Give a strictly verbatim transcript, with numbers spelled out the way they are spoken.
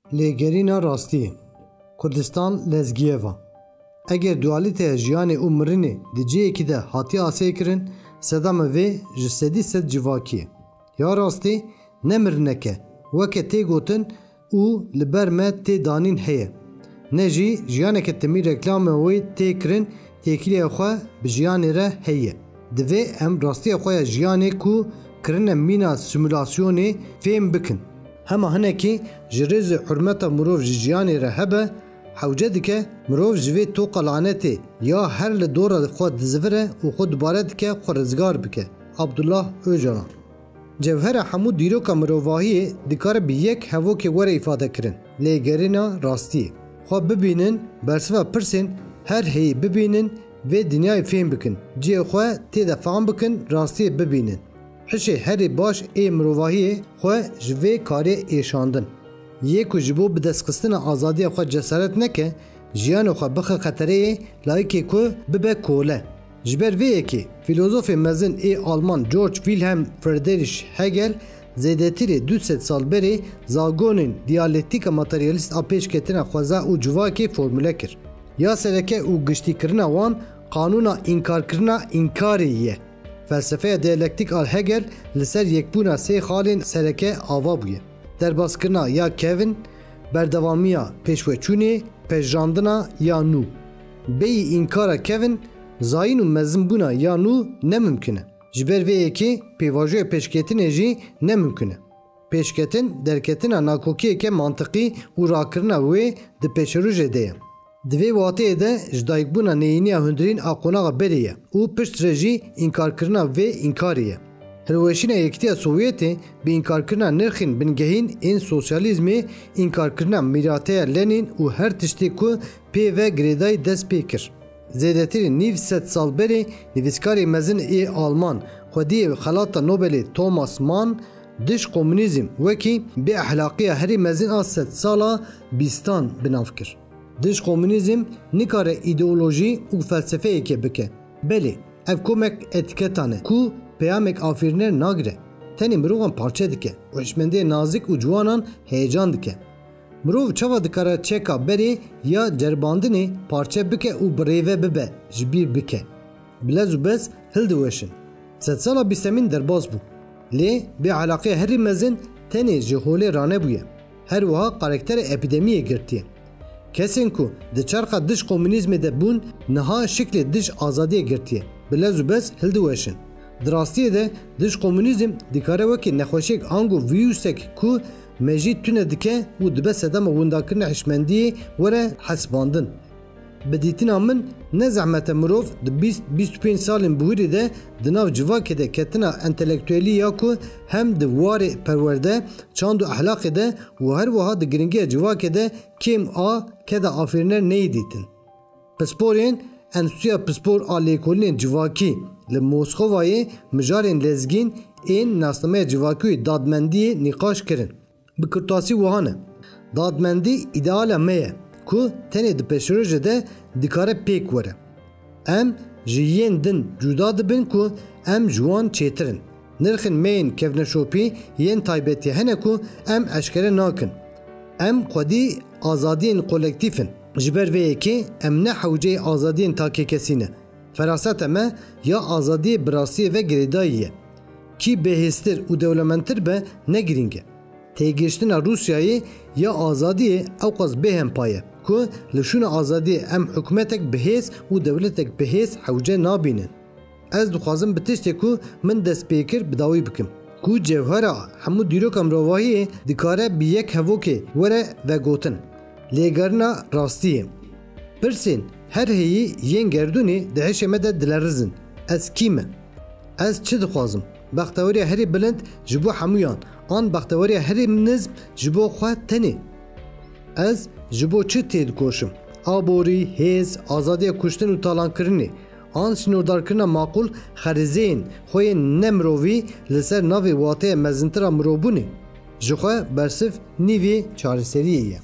Lêgerîna rastiyê. Kurdistan lezgiyeva. Eger dualîteya jiyanê û mirinê di cihekî de hatiye asêkirin, sedama vê ji sedî sed civakî ye. Ya rastî ne mirinek e, weke tê gotin û li ber me tê danîn heye. Ne jî jiyaneke timî reklama wê tê kirin, têkilîya xwe bi jiyanê re heye. Divê em rastiya xwe ya jiyanê ku kirine mîna simulasyonê fêm bikin. Hema hinekî ji rêz û hurmeta mirov ji jiyanê re hebe, hewce dike mirov ji vê toqa lanetê ya her li dora xwe dizivire û xwe dubare dike xwe rizgar bike. Abdullah Ocalan. Cewhera hemû dîroka mirovahiyê dikare bi yek hevokê were îfade kirin, lêgerîna rastiyê. Xwe bibînin, bersiva pirsên her heyî bibînin, vê dinyayê fêm bikin, cihê xwe tê de fam bikin, rastiyê bibînin. Hişê herî baş ê mirovahiyê xwe ji vê karê êşandin. Yê ku ji bo bidestxistina azadiya xwe cesaret neke, jiyanê xwe bixe xetereyê, layikê ku bibe kole. Ji ber vê yekê, fîlozofê mezin ê Alman George Wilhelm Friedrich Hegel zêdetirê du sed sal berê zagonên diyalektîka materyalîst a pêşketina xweza û civakê formule kir. Ya sereke û giştîkirina wan qanûna înkarkirina înkarê ye. Felsefeya diyalektîk a Hegel li ser yekbûna sê xalên sereke ava bûye. Derbaskirina ya kevin, berdewamiya pêşveçûnê, pejirandina ya nû. Bêyî înkara kevin, zayîn û mezinbûna ya nû ne mimkun e. Ji ber vê yekê pêvajoya pêşketinê jî ne mimkun e. Pêşketin derketina nakokiyeke mantiqî û rakirina wê di pêşerojê de ye. Di vê wateyê de ji dayikbûna neyîniya hundirîn a qonaxa berê ye û piştre jî înkarkirina vê înkarê ye. Hilweşîna Yekîtiya Sovyetê bi înkarkirina nirxên bingehîn ên sosyalîzmê, înkarkirina mîrateya Lenîn û her tiştê ku pê ve girêdayî dest pê kir. Zêdetirî nîv sed sal berê nivîskarê mezin ê Alman, xwediyê xelata Nobelê Thomas Mann, dij komunîzm wekî bêexlaqiya herî mezin a sedsala bîstan bi nav kir. Dij komunîzm nikare îdeolojî û felsefeyeke bike. Belê, ev komek etîketan e ku peyamek afirîner nagire. Tenê mirovan parçe dike û hişmendiyê nazik û ciwanan heyecan dike. Mirov çawa dikare çeka berê ya ceribandinê parçe bike û bi rêve bibe, ji bîr bike? Bi lez û bez hildiweşin. Sedsala bîstemîn derbas bû. Lê bêexlaqiya herî mezin tenê ji holê ranebûye. Her wiha karakterê epîdemiyê girtiye. Kesên ku di çerxa dij komunîzmê de bûn, niha şiklê dij azadiyê girtiye. Bi lez û bez hildiweşin. Di rastiyê de dij komunîzm dikare wekî nexweşiyek ango vîrusek ku mejî tune dike û dibe sedema windakirina hişmendiyê were hesibandin. Bi dîtina min ne zehmet e mirov di bîst bîst û pênc salên bihurî de di nav civakê de ketina entelektuelî ya ku hem di warê perwerde, çand û ehlaqê de û her wiha di giringiya civakê de kêm a keda afirîner neyê dîtin. Pisporên Enstîtuya Pispor a Lêkolînên Civakî li Moskovayê mijarên lezgîn ên nasnameya civakî û dadmendiyê nîqaş kirin. Bi kurtasî wiha ne. Dadmendî îdeala me ye ku tenê di pêşerojê de dikare pêk were. Em ji yên din cuda dibin ku em ji wan çêtir in. Nirxên me yên kevneşopî yên taybetî hene ku em eşkere nakin. Em xwedî azadiyên kolektîf in. Ji ber vê yekê em ne hewceyê azadiyên takekesî ne. Feraseta me ya azadiyê bi rastiyê ve girêdayî ye. Kî bêhêztir û dewlemendtir be ne girîng e. Têgihiştina Rûsyayê ya azadiyê ewqas bêhempa ye ku li şûna azadiyê em hikûmetek bi hêz û dewletek bi hêz hewce nabînin. Ez dixwazim bi tiştê ku min dest pê kir bi dawî bikim, ku cewhera hemû dîroka mirovahiyê dikare bi yek hevokê were vegotin. Lêgerîna rastiyê. Pirsên her heyî yên gerdûnê di hişê me de dilerizin. Ez kî me? Ez çi dixwazim? Bexteweriya herî bilind ji bo hemûyan, an bexteweriya herî nizm ji bo xwe tenê? Ez ji bo çi têdikoşim? Aborî, hêz, azadiya kuştin û talankirinê, an sînordarkirina maqûl xerîzeyên xwe yên nemirovî li ser navê wateya mezintir a mirovbûnê? Ji xwe bersiv nîvê çareseriyê ye.